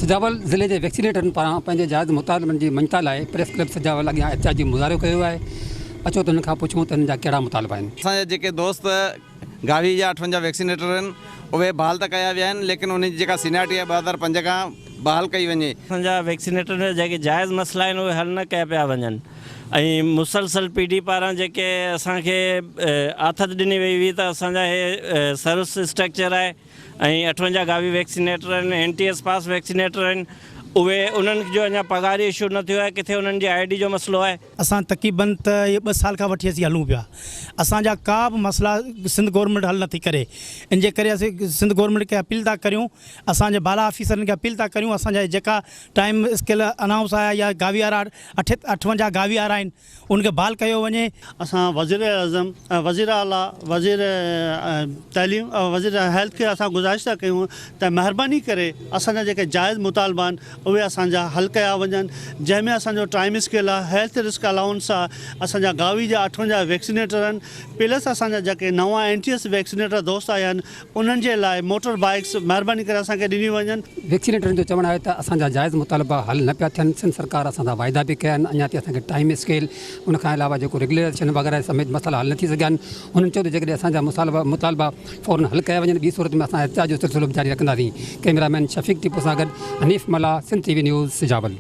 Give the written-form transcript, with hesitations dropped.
سجاول ضلعي جي ويڪسينيٽرن پاران پنهنجي جائز مطالبن جي مڃتا لاء پريس ڪلب سجاول اڳيان احتجاجي مظاهرو ڪيو ويو آهي اچو ته انهن کان پڇون ته انهن جا ڪهڙا مطالبا آهن. اسان جا جيڪي دوست گاوي جا 58 ويڪسينيٽر آهن اهي بحال ته ڪيا ويا آهن ليڪن انهن جي جيڪا سينيارٽي آهي 2005 کان بحال ڪئي وڃي. اسان جا ويڪسينيٽرن جا جيڪي جائز مسئلا آهن اهي حل نه ڪيا پيا وڃن ۽ مسلسل پي ڊي پاران جيڪي اسان کي آٿت ڏني وئي هئي ته اسان جا هي سروس اسٽرڪچر آهي ۽ 58 گاوي ويڪسينيٽر آهن N T S pass vaccinator آهن اهي انهن جو اڃا پگهاري اشو نه ٿيو آهي ڪٿي انهن جي I D جو مسئلو آهي. اسان تقريبن ته اهي ٻه سال کان وٺي اسين هلون پيا اسان جا ڪا به مسئلا سنڌ گورنمينٽ حل نٿي ڪري ان جي ڪري اسين سنڌ گورنمينٽ کي اپيل ٿا ڪريون اسان جي بالا آفيسرن کي اپيل ٿا ڪريون اسان جا جيڪا ٽائيم اسڪيل انائونس آيا يا گاوي وارا 58 گاوي وارا آهن ان کي بحال ڪيو وڃي. اسان وزير اعظم ۽ وزير اعليٰ وزير تعليم ۽ وزير هيلٿ کي اسان گذارش ٿا ڪيون ته مهرباني ڪري اسان جا جيڪي جائز مطالبا آهن اهي اسان جا حل ڪيا وڃن جنهن ۾ اسان جو ٽائيم اسڪيل آهي هيلٿ رسڪ الائونس آهي اسان جا گاوي جا 58 ويڪسينيٽر آهن پلس اسان جا جيڪي نوان اين ٽي ايس ويڪسينيٽر دوست آيا آهن انهن جي لاء موٽر بائيڪس مهرباني ڪري اسان کي ڏنيون وڃن. ويڪسينيٽرن جو چوڻ آهي ته اسان جا جائز مطالبا حل نه پيا ٿين، سنڌ سرڪار اسان سان واعدا به ڪيا آهن، اڃا تائين اسان کي ٽائيم اسڪيل ان کان علاوه جيڪو ريگيولرائيزيشن وغيره سميت مسئلا حل نه ٿي سگهيا آهن، هنن چيو ته جيڪڏهن اسان جا مطالبا فورن حل ڪيا وڃن ٻي صورت ۾ اسان احتجاج جو سلسلو به جاري رکنداسين، ڪئميرا مين شفيق ٽيپو سان گڏ Hanif Mallah, Sindh T V news, Sujawal.